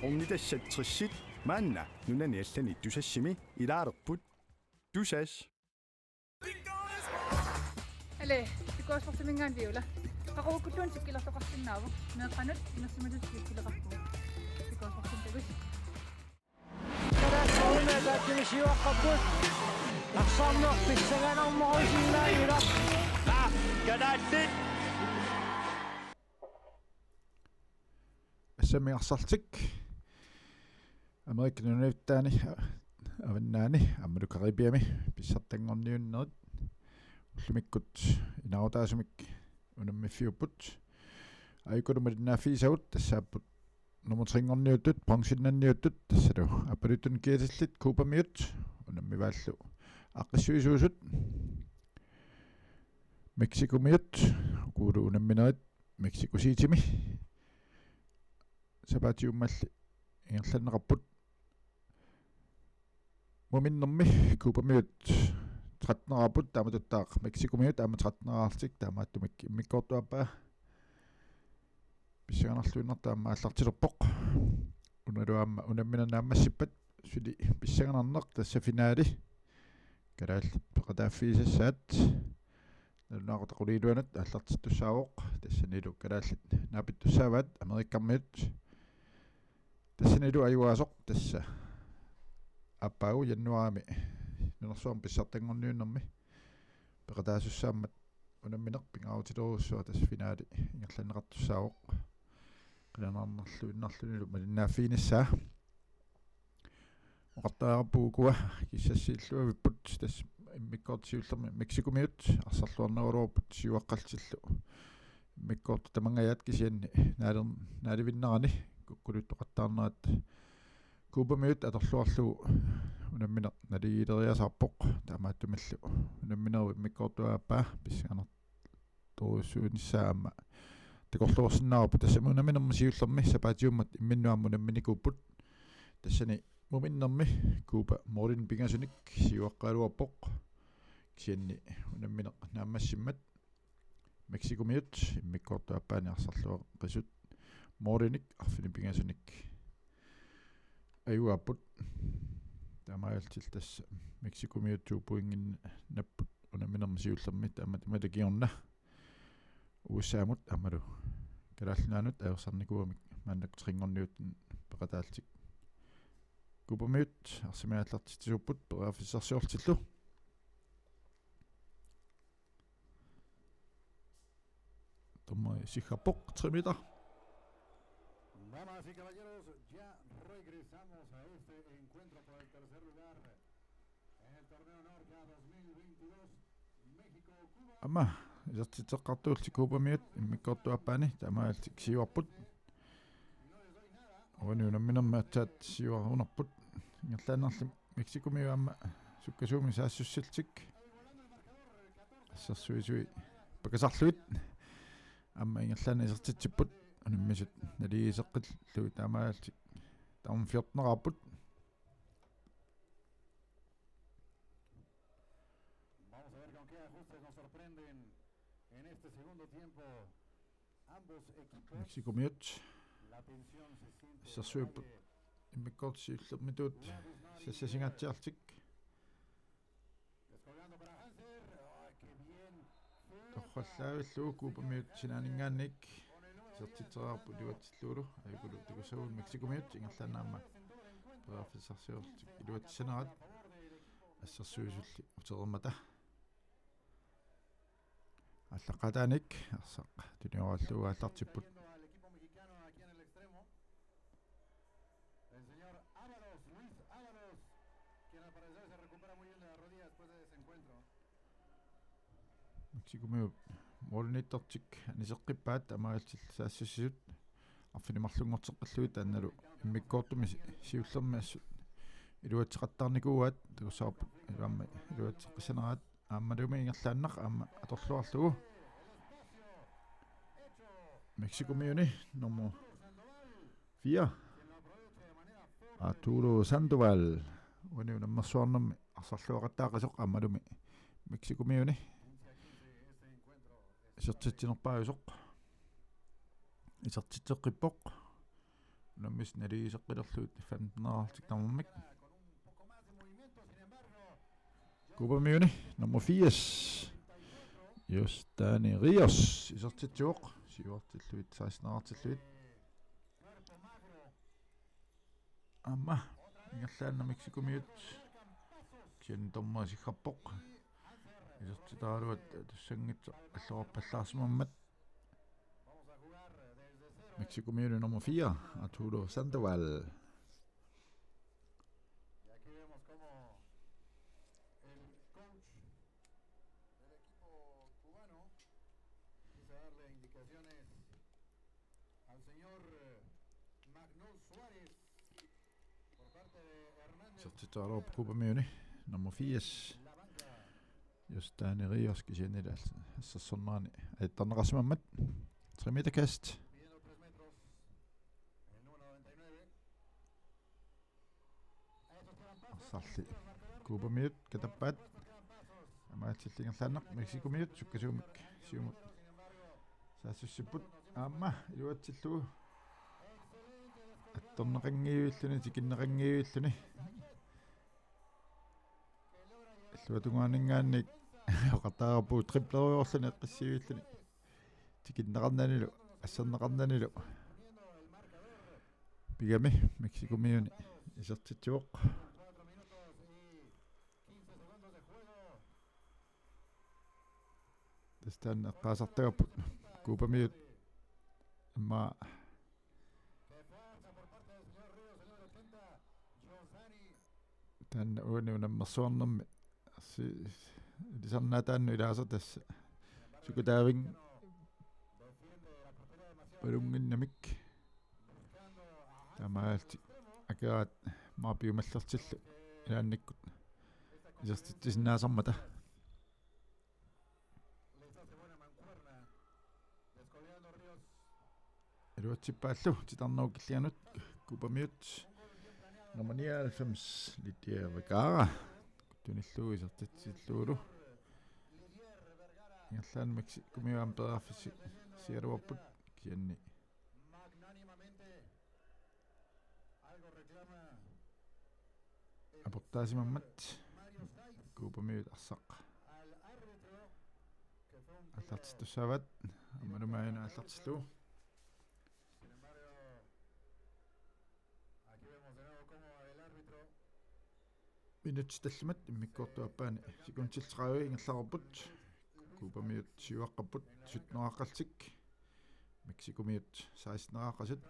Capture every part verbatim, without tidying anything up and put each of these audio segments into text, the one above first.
Ornitassat tressit maanna nunani allani Tusassimi ilaalerput. Tusass. Ale, pikuasortuminngaanniit Viola. Qaqugukkulluunniit sikkilertoqarsinnaavoq. Meeqqanut inersimasutut sikkileqarpugut. Pikuasortumik takuss. Taakkununnga taakkununnga siuaqqapput. Arsarneq pissanganarmorusinnaaginnarpoq. Kalaallit. Assammik arsartik. Amerikap nunavitaani, avannaani, aammalu Caribiami pissartanngorniunnerit ullumikkut inaarutaasumik unammiffiupput. Aajukulu malinnaaffigisagut tassaapput nummer tre-nngorniuttut, bronzenngorniuttut, tassalu aappaluttunik kiatillit Cubamiut unammivaallu aaqqissuisuusut. Mexicomiut, ukuulu unamminerit Mexico Citymi. Sapaatiummalli ingerlanneqarput. Muminnermi Cubamiut tretten-eraapput, taamatuttaaq Mexicomiut aamma tretten-eraarlutik, taamaattumik immikkoortup aappaa pissanganarluinnartoq aamma aallartilerpoq. Unalu aamma unammineq naammassippat suli pissanganarneq tassa finaali. Kalaallit peqataaffigisassaat. Nalunaaqutaq qulit iluanut aallartittussaavoq, tassanilu kalaallit naapittussaavaat Amerikamiut. Tassanilu ajugaasoq tassa aappaagu januaarimi nunarsuarmi pissartanngorniunnermi peqataasussaammat unammineq pingaarutilerujussuaq, tassa finaali ingerlanneqartussaavoq. Qilanaarnarluinnarlunilu malinnaaffiginissaa. Oqartariaqarpugut ukua kissassiilluavipput, tassa immikkoortut siullermik Mexicomiut arsarluarnerugaluarput siuaqqallutillu. Immikkoortut tamangajaat kisianni naaler-, naalivinnerani kukkuluttoqattaarnerat Cubamiut atorluarlugu unammineq naligiileriasaarpoq, taamaattumillu unamminerup immikkoortup aappaa pissanganar- torujussuunissaa aamma takorloorsinnaavarput. Tassami unamminermi siullermi sapaatiummat imminnut aamma unamminikuupput. Tassani muminnermi Cuba målinik pingasunik siuaqqagaluarpoq. Kisianni unammineq naammassimmat Mexicomiut immikkoortup aappaani arsarluaqisut målinik arfineq-pingasunik ajugaapput. Taamaalillutillu tassa Mexicomiut to pointinngorniapput unamminermi siullermi, taamatut imatut kingorna U S A-mut aammalu Kalaallit Nunaannut ajorsarnikuugamik maannakkut tre-nngorniuttut peqataallutik. Cubamiut arsamik aallartitsisuupput periarfissarsiorlutillu. Dommeri siggarpoq, tre meter. Damas y caballeros, ya regresamos a este encuentro por el tercer lugar en el torneo Norca dos mil veintidós, México-Cuba. Aamma isertitseqqartuullutik Cubamiut immikkoortup aappaani taamaalillutik siuarput. Uani unamminermi aatsaat siuarunerput. Ingerlaannarli Mexicomiut aamma sukkasuumik saassussillutik. Assersuisui pakasarlugit aamma ingerlaannaq isertitsipput, unammisut naligiiseqqillugit taamaalillutik. Taamani fjorten-eraapput. Vamos a ver con qué ajustes nos sorprenden en este segundo tiempo. Mexicomiut assersuipput immikkoortut siullermituut sassasingaatsiarlutik. Torrallaavillugu Cubamiut sinaaninngaanniit isertitseriarput iluatsillugulu, aajukulu takussavugut Mexicomiut ingerlaannaq aamma periarfissarsiorlutik iluatsissanerat assersuisulli utereermata. Aallaqqaataaniit arsaq tunioraallugu aallartipput. El señor Ábalos, Luis Ábalos, quien al parecer se recupera muy bien de la rodilla después de ese encuentro. Mexicomiut målimiittartik aniseqqippaat taamaalillutillu saassussisut arfineq-marlunngorteqqillugit, taannalu immikkoortumi si-, siullermi assut iluatseqattaarnikuuaat, takussavarput iluammi iluatseqqissaneraat. Aammalumi ingerlaannaq aamma atorluarlugu. Mexicomiuni nummer fire, Arturo Sandoval. Uani unammersuarnermi arsarluaqattaaqisoq aammalumi Mexicomiuni isertitsinerpaajusoq. Isertitseqqippoq. Unammisut naligiiseqqilerlugit femten tamarmik. Cubamiuni nummer firs, Jostani Rios, isertitsivoq, siuartillugit, seksten-ertillugit. Aamma ingerlaannaq Mexicomiut kisianni dommerit siggarpoq. Isertitaraluat tussanngitsoq alloqarpallaarsimammat. Mexicomiuni nummer fire, Arturo Sandoval. Y aquí vemos cómo el coach del equipo cubano empieza a darle indicaciones al señor, eh, Magnus Suárez por parte de Hernández. Isertitaraluarpoq Cubamiuni nummer firs, Jostani Rios, kisiannili assersornerani ajattarneqarsimammat. Tre meter kast. Arsarli Cubamiut katappaat. Amaalsilli ingerlaannaq Mexicomiut sukkasuumik siumut saassussipput, aamma iluatsillugu attorneqanngivilluni, tikinneqanngivilluni. Illuatungaaninngaanniit oqartarput tripleriuarluni eqqissivilluni. Tikinneqarnanilu, asserneqarnanilu. Pigami Mexicomiuni isertitsivoq. Tassa taanna eqqaasartagarput Cubamiut. Immaqa taanna uani unammersuarnermi si-, ilisarnaataannut ilaasa tassa sukutaavinnga palunnginnamik. Taamaalillutik akeraat maani piumallertillu ilaannikkut isertitsisinnaasarmata. Iluatsippaallu titarnerup killinganut Cubamiut nummer nioghalvfems, Lydia Vergara, tunillugu isertitsillugulu. Ingerlaannaq Mexicomiut aamma periarfissigaluarput kisianni aportaasimammat Cubamiut arsaq aallartittussaavaat, aammalu maani aallartillugu. Minutsit tallimat immikkoortup aappaani sekundit tredive ingerlareerput. Cubamiut siuaqqapput sytteneqaqqallutik. Mexicomiut seksteneqaqqasut.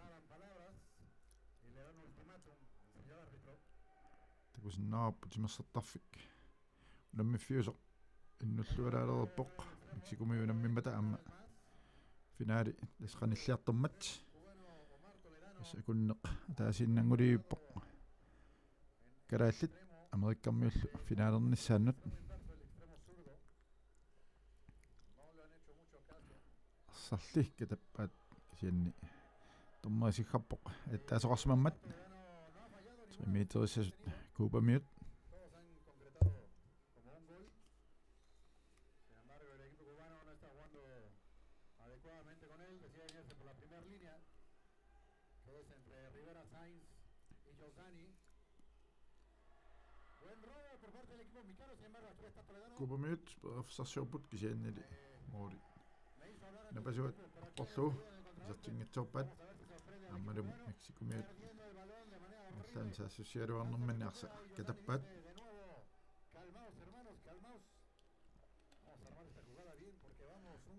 Takusinnaavarput timersortarfik unammiffiusoq innullualaalereerpoq. Mexicomiut unammimmata aamma finaali tassa qanilliartormat. Tassa akunneq ataasiinnanngulivippoq. Kalaallit Amerikamiullu finaalernissaannut. Arsarli katappaat kisianni dommerit siggarpoq ajattaasoqarsimammat. Tre meterissasut Cubamiut. Sin embargo, el equipo cubano no está jugando adecuadamente con él. Decide venirse por la primera línea, que es entre Rivera, Sainz y Josani. Buen robo por parte del equipo mexicano, sin embargo, aquí está Toledano. Cubamiut periarfissarsiorput kisiannili mooli napasuat aqqorlugu isertinngitsoorpaat. Aammalu Mexicomiut aamma saassussigaluarnerminni arsaq katappaat.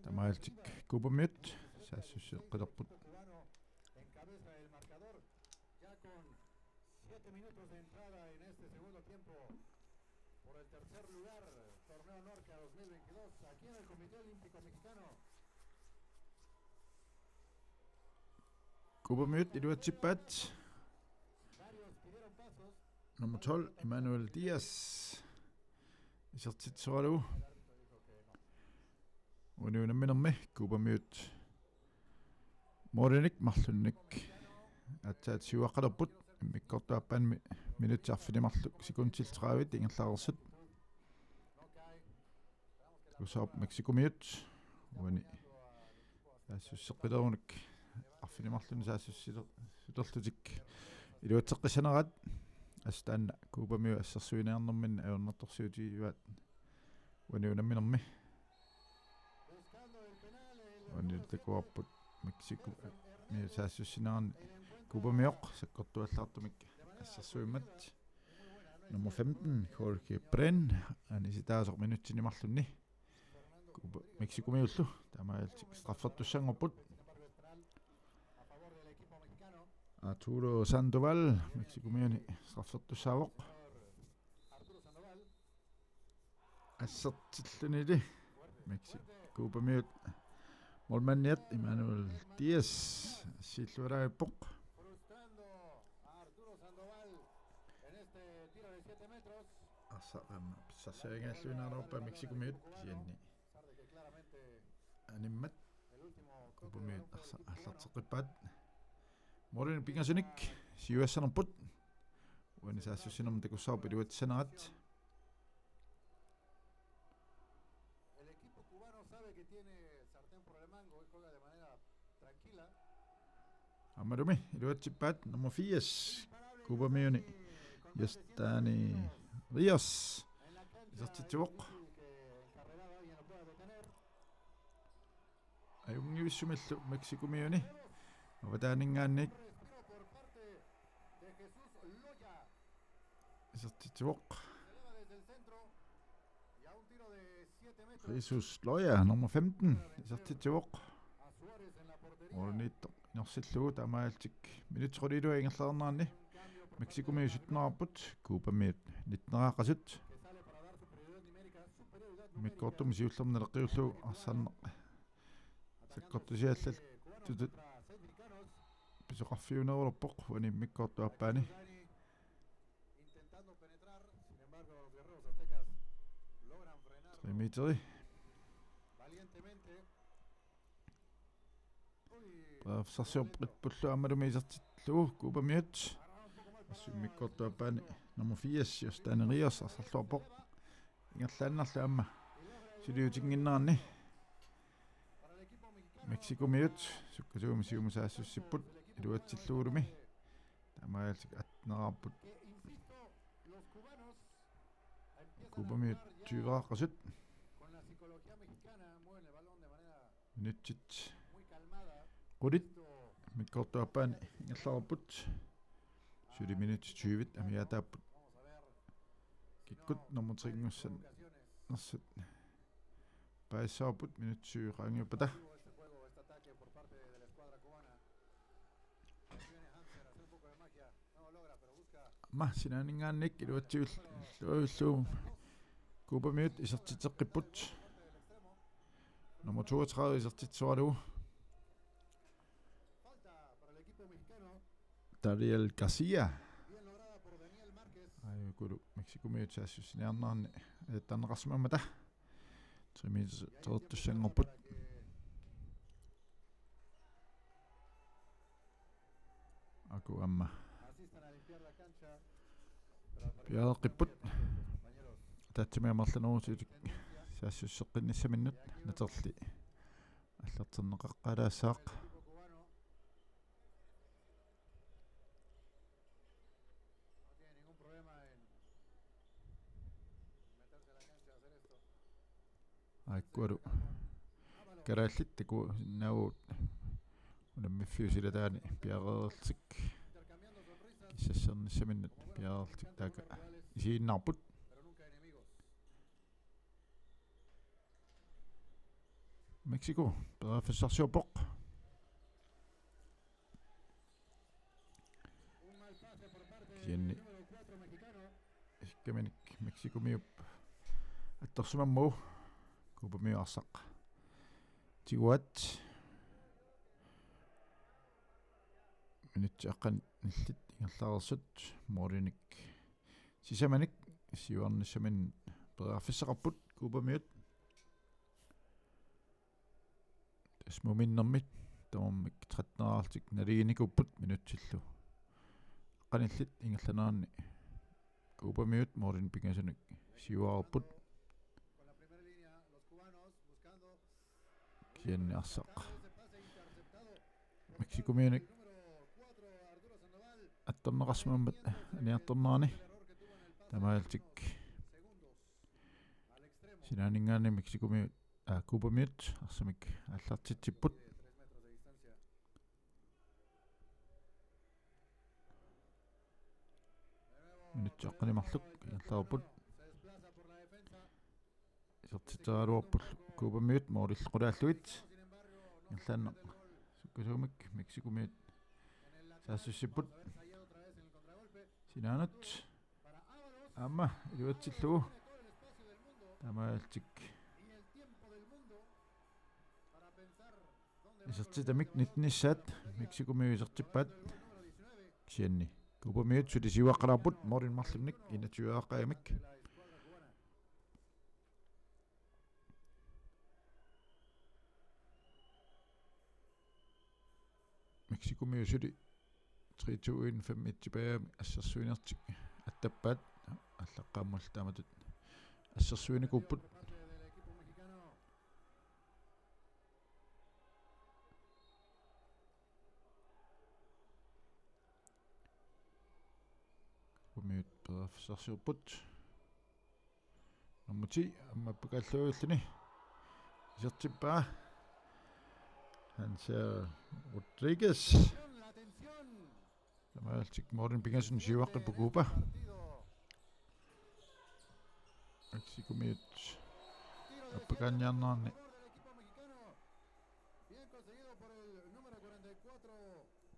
Taamaalillutik Cubamiut saassussiqqilerput. Siete minutos de entrada en este segundo tiempo por el tercer lugar, Torneo Norca dos mil veintidós, aquí en el Comité Olímpico Mexicano. Cubamiut iluatsippaat. Nummer tolv, Emmanuel Diaz. Isertitsisoralugu. Uani unamminermi Cubamiut moolinik marlunnik aatsaat siuaqqalerput, immikkoortup aappaanimi minutsit arfineq-marluk sekundit tredive ingerlareersut. Takussavarput Mexicomiut uani saassussiqqilerunik arfineq-marlunnik saassussilerlutik iluatseqqissaneraat, assut taanna Cubamiut assersuiniarnerminni ajornartorsiutigivaat uani unamminermi. Uani takuarput Mexicomiut saassussinerani Cubamioq sakkortuallaartumik assersuimmat. Nummer femten, Jorge Brenn, anisitaasoq minutsini marlunni. Cuba, Mexicomiullu, taamaalillutik straffertussanngorput. Arturo Sandoval, Mexicomiuni straffertussaavoq. Assertillunili Mexi-, Cubamiut målmandiat Emmanuel Diaz assiillualaarpoq. Arsaq aamma pissarsiarigaluinnarpaa Mexicomiut kisianni animmat Cubamiut arsaq aallarteqqippaat. Målinik pingasunik siuassanerput. Uani saassussinermi takussavarput iluatsissaneraat. El equipo cubano sabe que tiene sartén por el mango y juega de manera tranquila. Aammalumi iluatsippaat nummer firs Cubamiuni Yostani Ríos isertitsivoq. Ajunngivissumillu Mexicomiuni avataaninngaanniit isertitsivoq. Jesus Loya, nummer femten, isertitsivoq. Målimiittoq inorsillugu, taamaalillutik minutsit qulit iluat ingerlareernerani Mexicomiut syttenerarput, Cubamiut nitteneraqasut. Immikkoortumi siullermi naleqqiullugu arsarneq sakkortusiallallutik pisoqarfiunerulerpoq uani immikkoortup aappaani. Tre meteri. Periarfissarsiorput aammalumi isertillugu Cubamiut. Assut immikkoortup aappaani nummer firs, Yostani Ríos, arsarluarpoq. Ingerlaannarlu aamma suliutinnginnerani. Mexicomiut sukkasuumik siumut saassussipput iluatsillugulumi. Taamaalillutik attenerarput. Cubamiut tyveqasut. Minutsit qulit immikkoortup aappaani ingerlareerput. Suli minutsit tyvit amigaataapput. Kikkut nummer tre-nngussanersut paasissavarput minutsit syvit qaangiuppata. Aamma sinaaninngaanniit iluatsivillugu Cubamiut isertitseqqipput. Nummer toogtredive isertitsisoralugu Daniel Garcia. Aajukulu Mexicomiut saassussiniarnerani ajattarneqarsimammata. Tre meter toortussanngorput. Aaku aamma piareeqqipput. Ataatsimiinnermi amerlanerusutik saassusseqqinnissaminnut naterli aallarterneqaqqaalaassaaq. Aakkualu kalaallit takusinnaavugut unammiffiup silataani piareerlutik kissassernissaminnut piareerlutik taakku isiginnaarput. Mexico periarfissarsiorpoq. Kisianni isikkamik Mexicomiut attorsimammagu Cubamiut arsaq tiguaat. Minutsit aqqanillit ingerlareersut målinik sisamanik siuarnissaminnut periarfissaqarput Cubamiut. Tassa muminnermit tamarmik tretten-erarlutik naliginikuupput minutsillu aqqanillit ingerlaneranni. Cubamiut målinik pingasunik siuareerput. Kisianni arsaq. Mexicomiunik attorneqarsimammat aniartornerani. Taamaalillutik sinaaninngaanniit Mexicomiut, aa, Cubamiut arsamik aallartitsipput. Minutsit aqqaneq marluk ingerlareerput. Isertitseraluarput Cubamiut målillu qulaallugit. Ingerlaannaq sukkasuumik Mexicomiut saassussipput. Sinaanut aamma iluatsillugu. Taamaalillutik isertitamik nittenissaat Mexicomiut isertippaat. Kisianni Cubamiut suli siuaqqalaarput målinik marlunnik enogtyveeqqagamik. Mexicomiut suli tre to en fem et tilbage assersuinertik attappaat. Aallaqqaammulli taamatut assersuinikuupput. Cubamiut periarfissarsiorput. Nummer ti, aamma appakaalluarluni. Isertippaa Hansel Rodriguez. Taamaalillutik målinik pingasuni siuaqqippoq Cuba. Mexicomiut appakaanniarnerani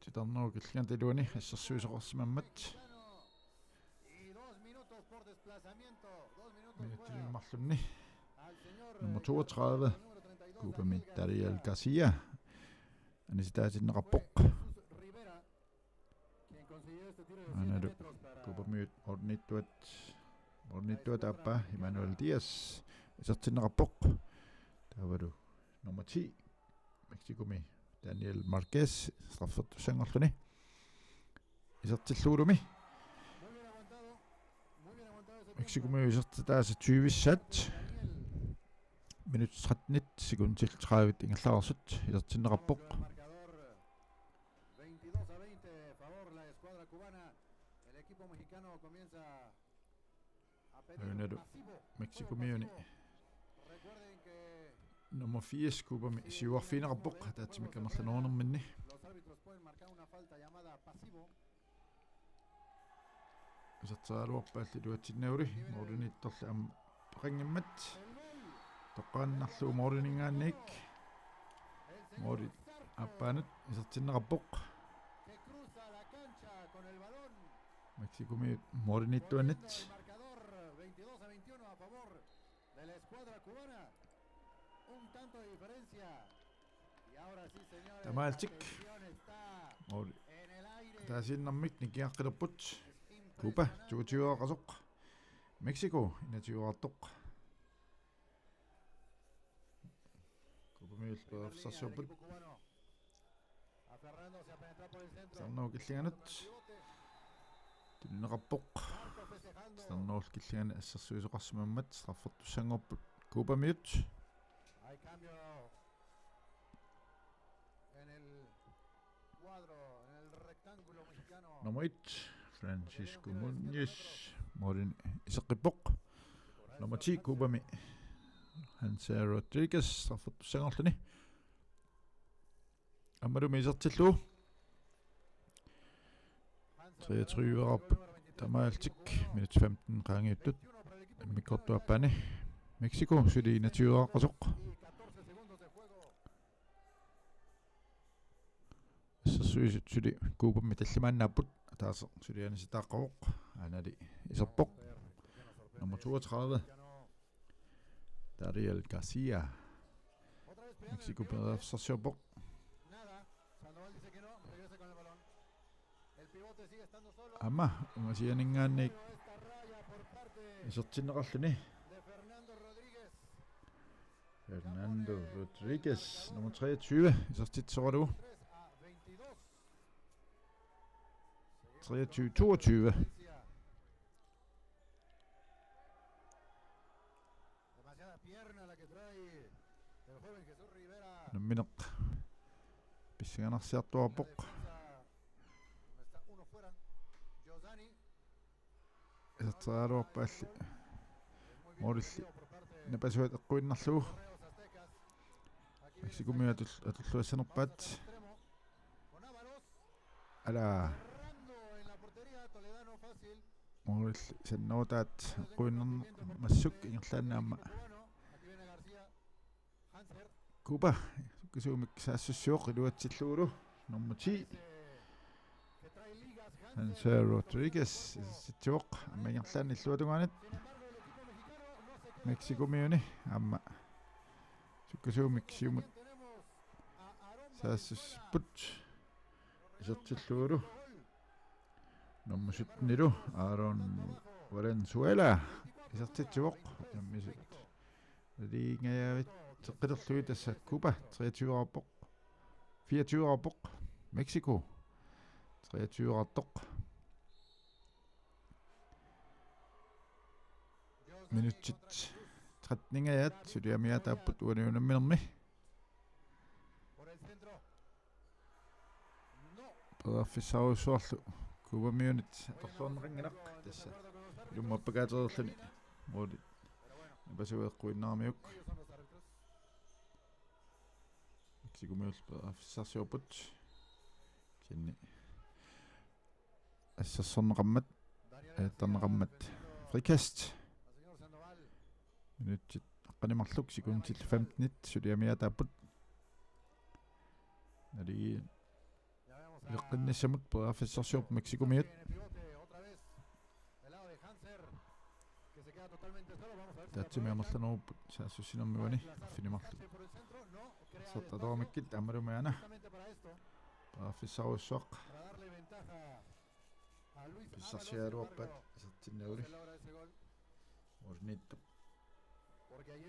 titarnerup killingata iluani assersuisoqarsimammat. Minutsit marlunni nummer toogtredive, Cubami Daniel Garcia, anisitaatinneqarpoq. Aanalu Cubamiut målimiittuat, målimiittuata aappaa Emmanuel Diaz isertinneqarpoq. Taavalu nummer ti Mexicomi Daniel Marquez straffertussanngorluni isertillugulumi. Mexicomiut isertitaasa tyvissaat. Minutsit tretten sekundit tredive ingerlareersut isertinneqarpoq. Aanalu Mexicomiuni nummer firs Cubami siuarfigineqarpoq ataatsimik amerlanerunerminni. Iserteraluarpaallu iluatsinnagu, målimiittorli aamma peqanngimmat. Toqqaannarlugu måliminngaanniit måli aappaanut isertinneqarpoq. Mexicomiut målimiittuanit. Taamaalillutik måli ataasiinnarmik nikingaqqippoq. Cuba toogtyveqasoq. Mexico enogtyveqartoq. Cubamiut periarfissarsiorput. Titarnerup killinganut tunineqarpoq. Titarnerup killingani assersuisoqarsimammat straffertussanngorput Cubamiut. Nummer et, Francisco Muñoz, målinik iseqqippoq. Nummer ti, Cubami Hansel Rodriguez straffertussanngorluni. Aammalumi isertillugu. Treogtyveqarput taamaalillutik, minut femten qaangiuttut immikkoortup aappaani. Mexico suli enogtyveqasoq. Assersuisut suli Cubami tallimaannaapput, ataaseq suli anisitaaqqavoq, aanali iserpoq. Nummer toogtredive, Dariel Garcia. Mexico periarfissarsiorpoq. Aamma ungasianinngaanniit isertinneqarluni. Fernando Rodriguez, nummer treogtyve, isertitseqarlugu. Treogtyve toogtyve. Nammineq Pissanganarsiartuarpoq. Iserteraluarpaalli. Målilli napasuat eqquinnarlugu. Mexicomiut atul-, atulluassanerpaat. Ala. Målilli sannerutaat eqquinnarmassuk ingerlaannaq aamma. Cuba sukkasuumik saassussivoq iluatsillugulu nummer ti. Hanser Rodriguez isertitsivoq aamma ingerlaannaq illuatungaanit. Mexicomiuni aamma sukkasuumik siumut saassussipput isertillugulu. Nummer sytten-ilu Aaron Valenzuela isertitsivoq. Nammisut. Liingajavit teqqilerlugit tassa Cuba treogtyve-arpoq. Fireogtyve-arpoq. Mexico treogtyve-artoq. Minutsit tretten-ingajaat suliamiaataapput uani unamminermi. Periarfissarujussuarlu Cubamiunit atorluarneqanngilaq tassa. Ilumut appakaatereerluni målit napasuat eqquinnaramiuk. Mexicomiut periarfissarsiorput. Kisianni assersorneqarmat, ajattarneqarmat frikast. Minutsit aqqaneq marluk sekundit femtenit suliamiaataapput. Nali ileqqinnissamut periarfissarsiorput Mexicomiut. Taatsimi amerlanerupput saassussinermi uani arfineq marluk. Sertatoormikkit aammalumi aana. Periarfissarujussuaq. Pissarsiaraluarpaat isertinnaguli. Orniittup.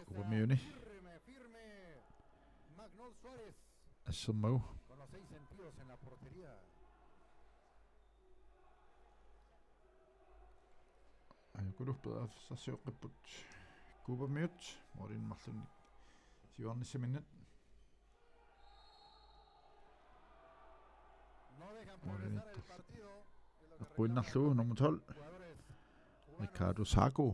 Cubamiuni. Assermagu. Ajukulu periarfissarsioqqipput Cubamiut målinik marlunnik siuarnissaminnut. Målimiittarlu eqquinnarlugu nummer tolv, Ricardo Sago.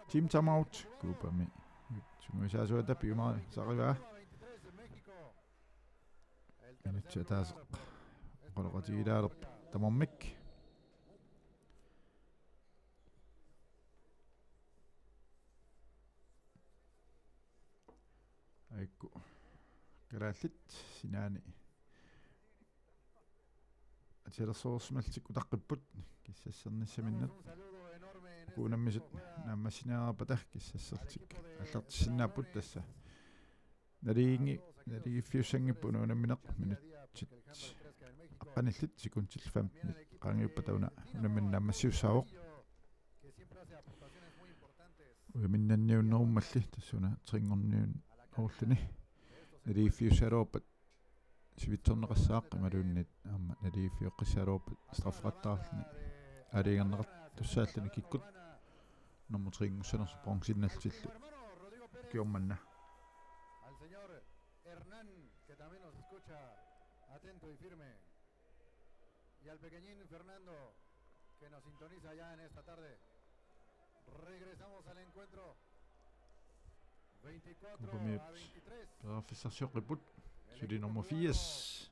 Team timeout, Cubami. Sungiusaasuata piumarisarivaa. Minutsit ataaseq oqaloqatigilaalerpoq tamarmik. Aajuku kalaallit sinaani atisalersorussimallutik utaqqippaat kissassernissaminnut. Uku unammisut naammassiniarpata kissasserlutik aallartissinnaapput tassa. Naligiinngi-, naligiiffiussanngipput una unammineq minutsit aqqanillit sekundit femten qaangiuppata una unammineq naammassisussaavoq. Ujaminnanniunnerummalli tassa una trinngorniunnerulluni. Naligiiffiussaagaluarpat sivitsorneqassaaq imaluunniit aamma naligiiffiuqqissaagaluarpat straffertaarluni aalajangerneqartussaalluni kikkut nummer trinngussanersoq bronzinnallutillu ukiormanna. Al señor Hernán, que también nos escucha atento y firme. Y al pequeñín Fernando, que nos sintoniza ya en esta tarde. Regresamos al encuentro. Veinticuatro a veintitrés. Periarfissarsioqqipput. Suli nummer firs.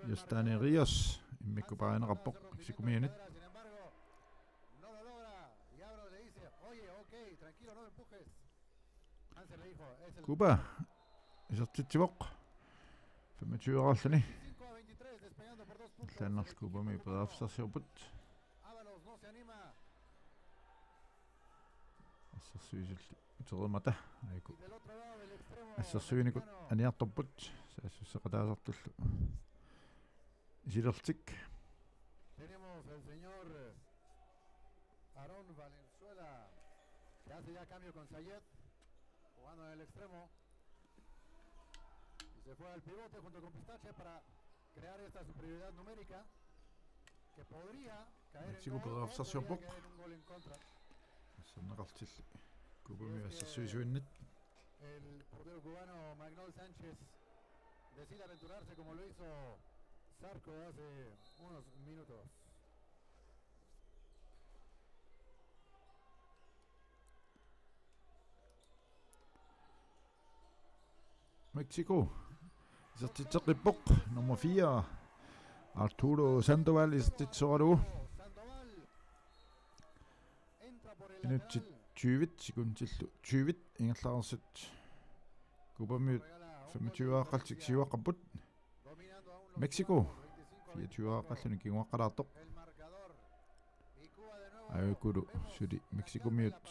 Jostani Rios. Immikkut paarineqarpoq. Mexicomiunit. Sin embargo, no lo logra. Y Abrams le dice, oye, ok, tranquilo, no me empujes. Cuba isertitsivoq. Femogtyve-raarluni. Allaannarlu Cubami periarfissarsiorput. Assersuisulli utereermata aajuku assersuinikut aniartorput saassusseqataasartullu isilerlutik. Tenemos al señor Aaron Valenzuela, que hace ya cambio con Sayed, jugando en el extremo. Y se fue al pivote junto con Pistache para crear esta superioridad numérica que podría caer en Mexico gol podrá o ofrecer podría caer en un gol en contra. Sanneqartilli Kuupamiut assersuisuinnit. El portero cubano Magnol Sánchez decide aventurarse como lo hizo Zarco hace unos minutos. Mexico isertitseqqippoq, nummer fire, Arturo Sandoval, isertitsisoralugu. Minutsit tyve sekundillu tyve ingerlareersut Kuupamiut femogtyve-aaqqallutik siuaqqapput. Mexico fireogtyve-aaqqalluni kinguaqqalaartoq. Ajukulu suli Mexicomiut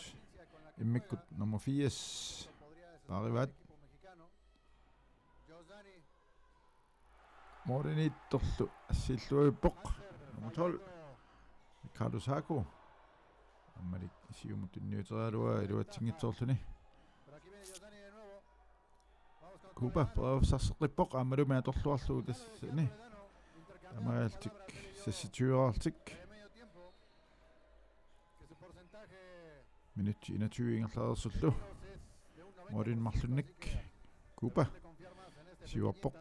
immikkut nummer firs paarivaat. Mooriniittorlu assiilluarpoq, nummer tolv, Ricardo Saku. Aammali siumut tunniuteriaraluaa iluatsinngitsoorluni. Cuba periarfissarseqqippoq aammalumi atorluarlugu tassani. Taamaalillutik seksogtyve-aaqqallutik. Minutsit enogtyve ingerlareersullu. Moorinik marlunnik Cuba siuarpoq.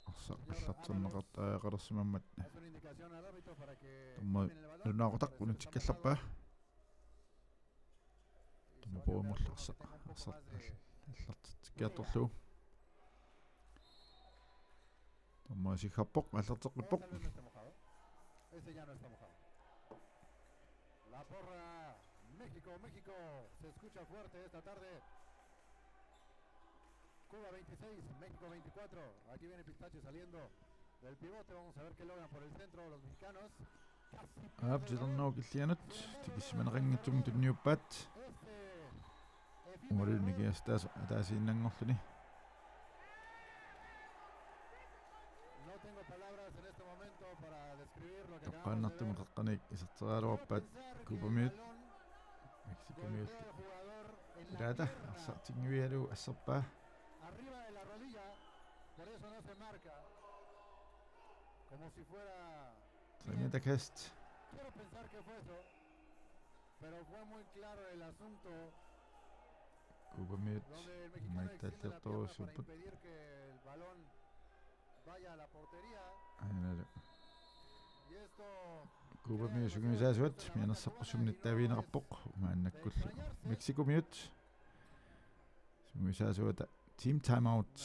Arsaq aallartinneqartariaqalersimammat dommeri nalunaaqutaq unitsikkallarpaa. Dommerpuumullu arsaq, arsaq aallartitsikkiartorlugu. Dommeri siggarpoq, aallarteqqippoq. Ese ya no está mojado. La porra México, México se escucha fuerte esta tarde. Cuba veintiséis, México veinticuatro. Aquí viene Pistache saliendo del pivote. Vamos a ver qué logran por el centro los mexicanos. Aap, titarnooq illianut tikissimaneqanngitsumik tunniuppaat. Umalunnikias taas ataasiinnanngorluni. No tengo palabras en este momento para describir lo que acabamos de Toqqaannartumik ver. qeqqaniit iserteriaraluarpaat Cubamiut. Mexicomiut. Ilaata arsaq tinnguialu asserpaa. Arriba de la rodilla, por eso no se marca. Como si fuera. Tremenda kast. Quiero pensar que fue eso, pero fue muy claro el asunto. Cubamiut Donde el mexicano extiende la pierna para maittaalliortorujussuupput. Impedir que el balón vaya a la portería. Aanalu. Y esto Cubamiut sungiusaasuat mianersoqqussummik nittaavigineqarpoq maannakkullu. Mexicomiut sungiusaasuata team timeout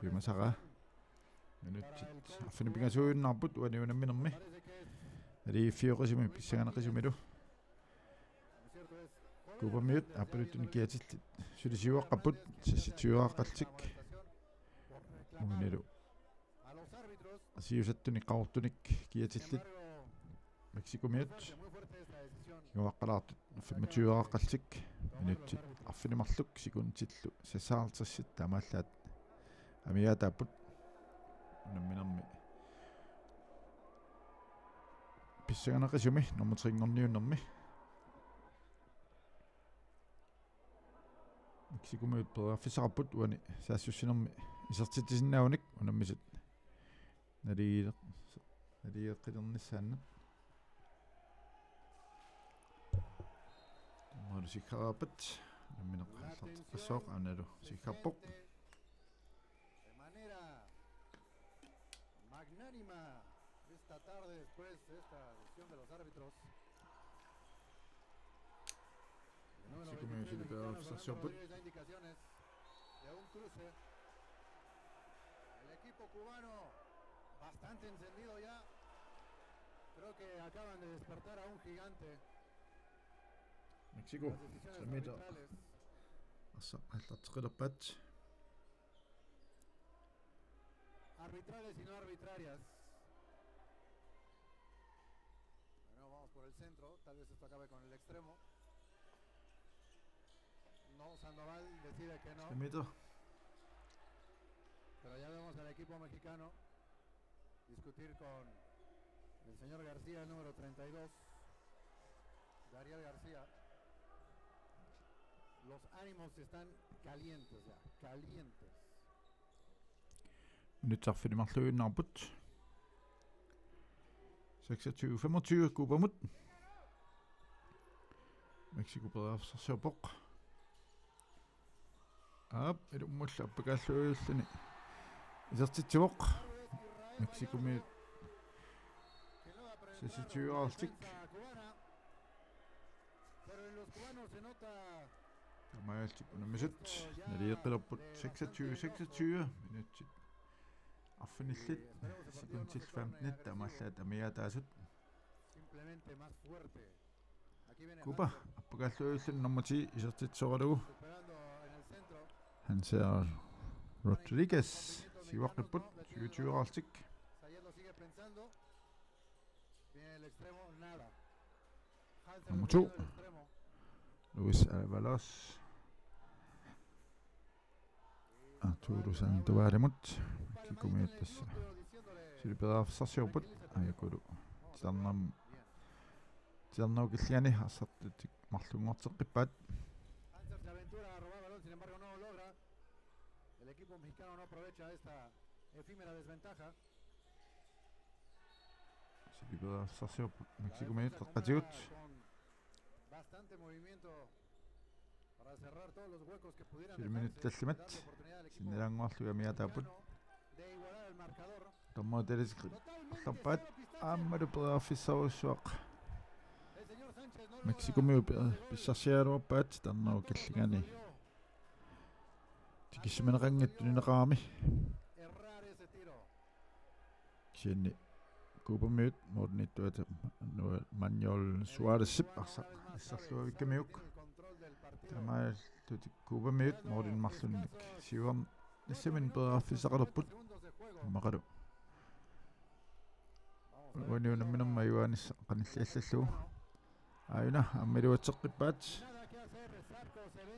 piumasaraa. Minutsit arfineq-pingasuujunnarput uani unamminermi. Naligiiffioqisumik pissanganaqisumilu. Cubamiut aappaluttunik kiatillit suli siuaqqapput, seksogtyve-aaqqallutik. Uanilu siusattunik qaqortunik kiatillit Mexicomiut. Kinguaqqalaartut femogtyve-aaqqallutik. Minutsit arfineq-marluk sekundillu seksoghalvtredsit taamaallaat amigaataapput. Unamminermi pissanganaqisumi nummer tre-nngorniunnermi. Mexicomiut periarfissaqarput uani saassussinermi isertitsisinnaagunik unammisut naligiileq-, naligeqqilernissaannut. Dommerillu siggareerpat unammineq aallarteqqissaaq, aanalu siggarpoq. De manera magnánima esta tarde después de esta decisión de los árbitros. El número Mexicomiut veintitrés suli mexicano, periarfissarsiorput. Fernando Rodríguez, da indicaciones de un cruce. El equipo cubano bastante encendido ya. Creo que acaban de despertar a un gigante. Mexico Las decisiones samiita arbitrales. arsaq aallarteqqilerpaat. Arbitrales y no arbitrarias. Bueno, vamos por el centro. Tal vez esto acabe con el extremo. No, Sandoval decide que no. Samiita. Pero ya vemos al equipo mexicano discutir con el señor García, el número treinta y dos, Dariel García. Los ánimos están calientes ya, calientes. Minutsit arfineq-marluinnarput. Seksogtyve femogtyve Cubamut. Mexico periarfissarsiorpoq. Aap, ilummullu appakaalluiulluni isertitsivoq. Mexicomiut seksogtyve-arlutik. Taamaalillutik unammisut nalileqqilerput seksogtyve seksogtyve, minutsit arfinillit, sekundit femtenit taamaallaat amigaataasut. Cuba appakaalluiulluni nummer ti isertitsisoralugu. Hanser Rodriguez siuaqqipput, syvogtyve-arlutik. Nummer to, Luis Avalos. Arturo Sandovalimut. Mexicomiut tassa suli periarfissarsiorput, ajukulu titarnam-, titarnerup killingani arsartutik marlunngorteqqippaat. Hanser se aventura a robar balón, sin embargo no lo logra. El equipo mexicano no aprovecha esta efímera desventaja. Suli periarfissarsiorput Mexicomiut, qeqqatigut. Bastante movimiento para cerrar todos los huecos que pudieran dejarse, darle oportunidad al equipo mexicano de igualar el marcador. Totalmente. Sinnilaannguarlugu amigaataapput. Dommer Teres qi-, qallarpaat aammalu periarfissarujussuaq. Mexicomiut pi-, pissarsiaraluarpaat titarnerup killingani. Tikissimaneqanngitsoq tunineqarami. Kisianni Cubamiut målimiittuata Manuel Suarezip arsaq asserluavikkamiuk. Taamaalillutik Cubamiut målinik marlunnik siuarnissaminnik periarfissaqalerput. Immaqalu uani unamminermi ajugaanissaq qanilliallallugu. Aajuna aamma iluatseqqippaat.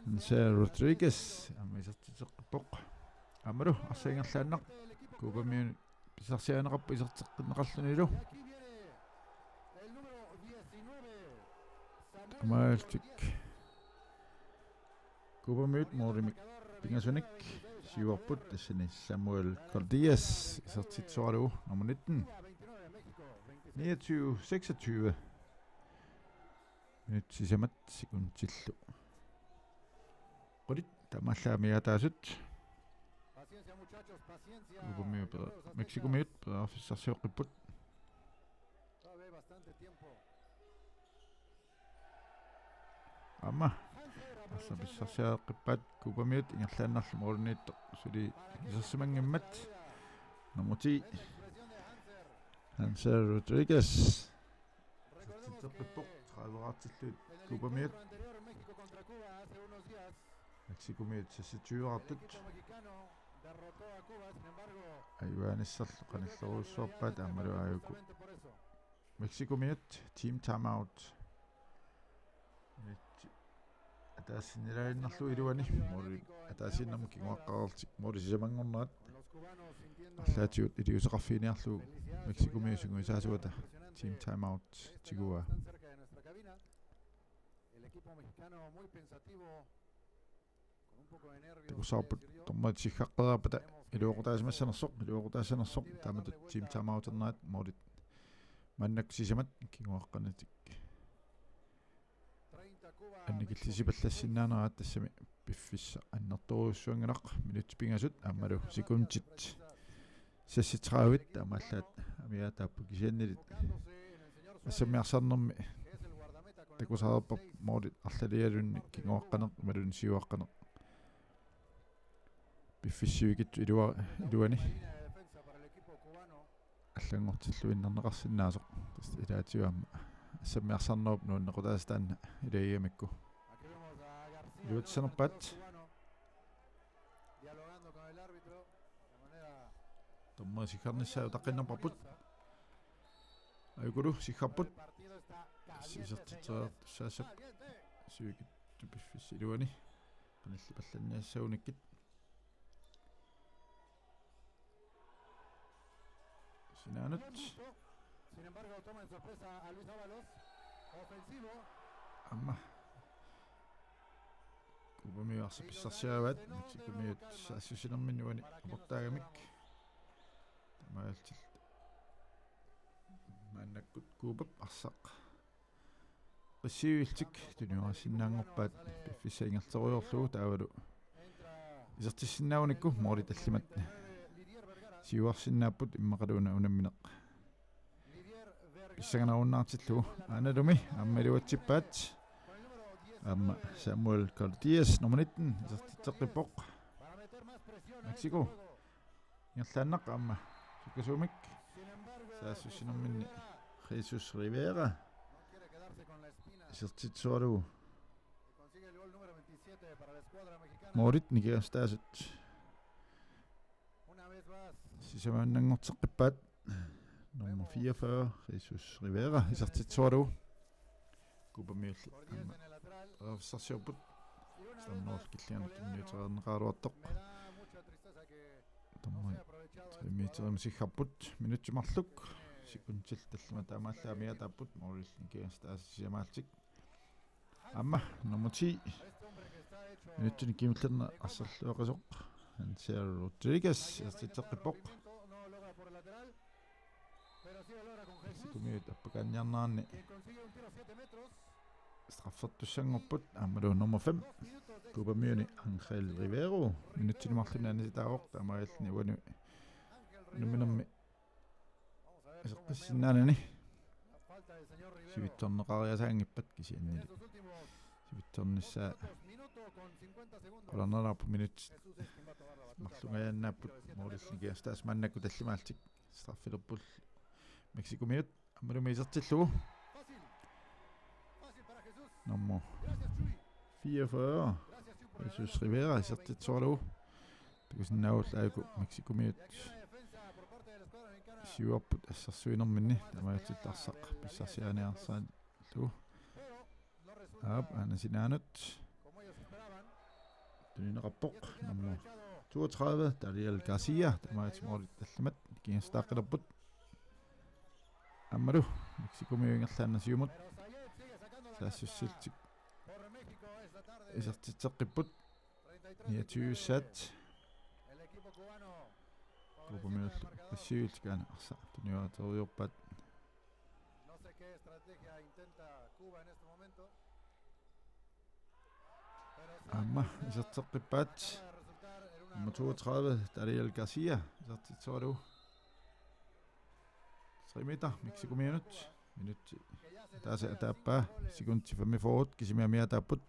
Hanser Rodriguez aamma isertitseqqippoq. Aammalu arsaq ingerlaannaq. Cubamiut pissarsiarineqarput iserteqqinneqarlunilu. Taamaalillutik Cubamiut målimik pingasunik siuarput, tassani Samuel Cordias isertitsisoralugu, nummer nitten. Niogtyve seksogtyve. Minutsit sisamat sekundillu qulit taamaallaat amigaataasut. Cubamiut peri-, Mexicomiut periarfissarsioqqipput. Aamma arsaq pissarsiareqqippaat Cubamiut, ingerlaannarlu målimiittoq suli isersimanngimmat. Nummer ti, Hanser Rodriguez. Isertitseqqippoq, tredive-raartillugit Cubamiut. Mexicomiut seksogtyve-raartut. Ajugaanissarlu qanillerujussuarpaat aammalu aajuku. Mexicomiut team timeout. Minutsit ataasinnilaannarlugu iluani måli ataasiinnarmut kinguaqqaarlutik måli sisamanngornerat. Arlaatigut iliuuseqarfiginiarlugu Mexicomiut sungiusaasuata team timeout tiguaa. Takusarput dommerit siggaqqeriarpata iluaqutaasimassanersoq, iluaqutaassanersoq, taamatut team timeouternerat, målit maannakkut sisamat kinguaqqanitik annikillisipallassinnaaneraat, tassami piffissaq annertoorujussuanngilaq, minutsit pingasut aammalu sekundit seksogtredive taamaallaat amigaataapput, kisiannili assammiarsarnermi takusarput målit arlalialunni kinguaqqaneq imaluunniit siuaqqaneq. Piffissaq sivikitsoq ilua-, iluani allanngortilluinnarneqarsinnaasoq. Tassa ilaatigut aamma assammiarsarnerup nuannequtaasa taanna ilaagigamikku. Iluatsinerpaat. Dommerit siggarnissaat utaqqinnerparput. Ajukulu siggarput. Isertitseriartussaassappat sivikitsoq piffissap iluani qanillipallanniassagunikkit. Sinaanut. Sin embargo, toma de sorpresa a Luis Ábalos. Ofensivo. Aamma Cubamiut arsaq pissarsiaraat, Mexicomiut saassussinerminni uani aportaagamik. Taamaalillutik maannakkut Kuupap arsaq qissiuillutik tuniorassinnaanngorpaat piffissap ingerlaterujoorlugu taavalu isertissinnaagunikku måli tallimat siuarsinnaapput immaqaluuna unammineq pissanganarunnaartillugu. Aanalumi aamma iluatsippaat. Aamma Samuel Cortias nummer nitten isertitseqqippoq. Mexico ingerlaannaq aamma sukkasuumik saassussinerminni Jesus Rivera isertitsisoralugu målit nikingassutaasut sisamannanngorteqqippaat. Nummer fireogfyrre, Jesus Rivera, isertitsisoralugu. Kuupamiulli aamma periarfissarsiorput. Stamnol killianut tunniutereerneqaraluartoq. Tamarmik tre meterimut siggarput minutsit marluk. Sekundit tallimat taamaallaat amigaataapput målillu nikingassutaasut sisamaallutik. Aamma nummer ti. Minutsini kingullerni arsalluaqisoq Hansel Rodriguez isertitseqqippoq. Mexicomiut appakaanniarneranni straffertussanngorput aammalu nummer fem. Kuupamiuni Angel Rivero minutsini marlunni anisitaavoq taamaalilluni uani unamminermi iseqqissinnaanani. Sivitsorneqariasaanngippat kisiannili sivitsornissaa qularnalaarpoq minutsit marlungajaannaapput målillu nikingassutaasut maannakkut tallimaallutik straffilerput Mexicomiut aammalumi isertillugu. Nummer fireogfyrre, Jesus Rivera isertitsisoralugu. Takusinnaagullu aajuku Mexicomiut siuarput assersuinerminni taamaalillutit arsaq pissarsiarineqarsarillugu. Aap, aana sinaanut tunineqarpoq nummer toogtredive, Daniel Garcia, taamaalillutit målit tallimat nikingassutaaqqipparput. Aammalu Mexicomiut ingerlaannaq siumut saassussillutik isertitseqqipput niogtyve-ssaat. Kuupamiullu qissiuillutik aana arsaq tuniuateriuarpaat. Aamma iserteqqippaat. Nummer toogtredive, Daniel Garcia, isertitsisoralugu. Tre meter, Mexicomiunut. Minutsi ataaseq ataappaa, sekundit femogfyrre, kisimi amigaataapput.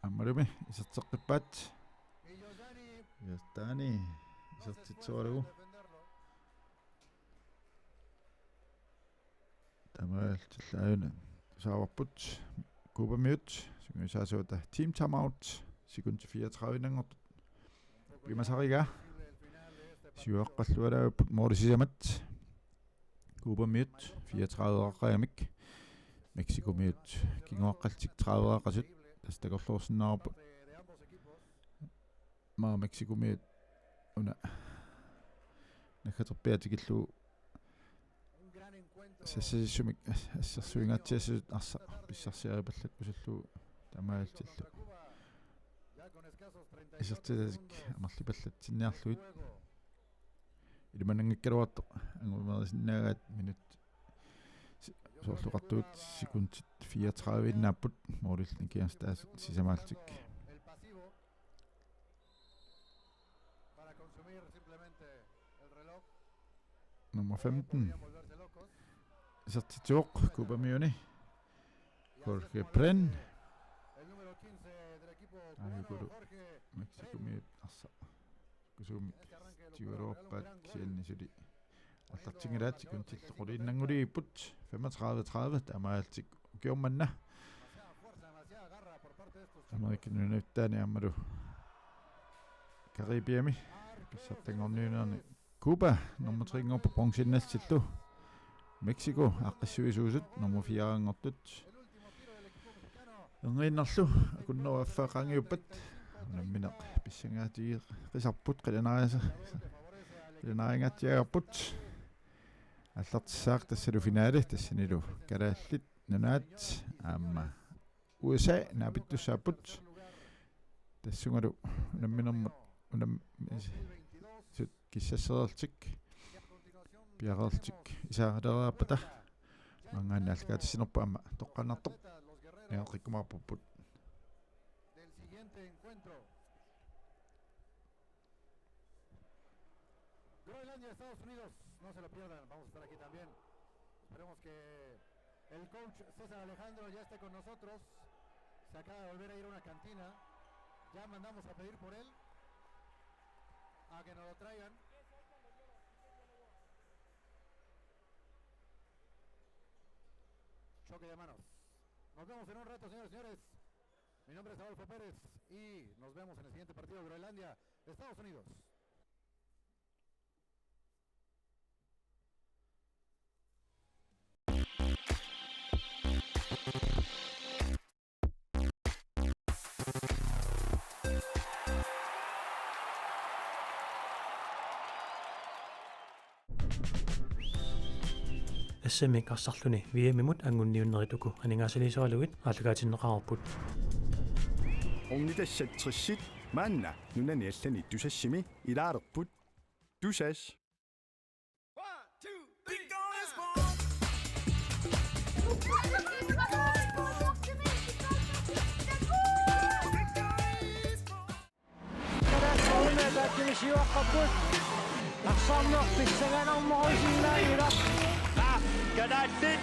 Aammalumi iserteqqippaat. Jordani isertitsisoralugu. Taamaalillutillu aajuna tusaavarput. Kuupamiut sungiusaasuata team timeout. Sekundit fireogtredive-nngortut piumasarigaa. Siuaqqalluaraapput måli sisamat. Kuupamiut fireogtredive-eqaqqagamik. Mexicomiut kinguaqqallutik tredive-eqasut. Tassa takorloorsinnaavarput. Aamma Mexicomiut una naggaterpiaat tikillugu sassasissumik as-, assersuingaatsiassasut arsaq pissarsiaripallakkusullugu taamaalillutillu isertitatik amerlipallatsinniarlugit. Ilimananngikkaluartoq angumerisinnaagaat minut s-, soorlu oqartugut sekundit fireogtredive-innaapput målillu nikingassutaasut sisamaallutik. Nummer femten. Isertitsivoq Kuupamiuni. Jorge Pren. Aajukulu Mexicomiut arsaq sukkasuumik siualuarpaat kisianni suli aallartinngilaat, sekundillu quliinnanngulerput. Femogtredive tredive taamaalillutik ukioq manna Amerika Nunattaani aammalu Caribiami pissartanngorniunnerni Cuba nummer tre-nngorpoq bronzeinnassiillu. Mexico aaqqissuisuusut nummer fire-nngortut. Erniinnarlu akunnerup affaa qaangiuppat unammineq pissangaatigeqisarput, qilanaarisa-, qilanaarinngatsiagarput. Aallartissaaq tassalu finaali, tassanilu Kalaallit Nunaat aamma U S A naapittussaapput. Tassungalu unamminermut unam-, sut Issassereerlutik piareerlutik isaarilereerpata maanngaanniit aallakaatitsinerput aamma toqqaannartoq niaqikkumaarpupput. Del siguiente encuentro. Groenlandia, Estados Unidos, no se lo pierdan, vamos a estar aquí también. Esperemos que el coach César Alejandro ya esté con nosotros. Se acaba de volver a ir a una cantina. Ya mandamos a pedir por él, a que nos lo traigan. Choque de manos. Nos vemos en un rato, señores y señores. Mi nombre es Adolfo Pérez y nos vemos en el siguiente partido de Groenlandia, Estados Unidos. S M-ip arsarluni V M-imut anguniunnerit uku aningaasaliisoralugit aallakaatinneqareerput. Ornitassat tressit maanna nunani allani Tusassimi ilaalerput. Tusass. Kalaallit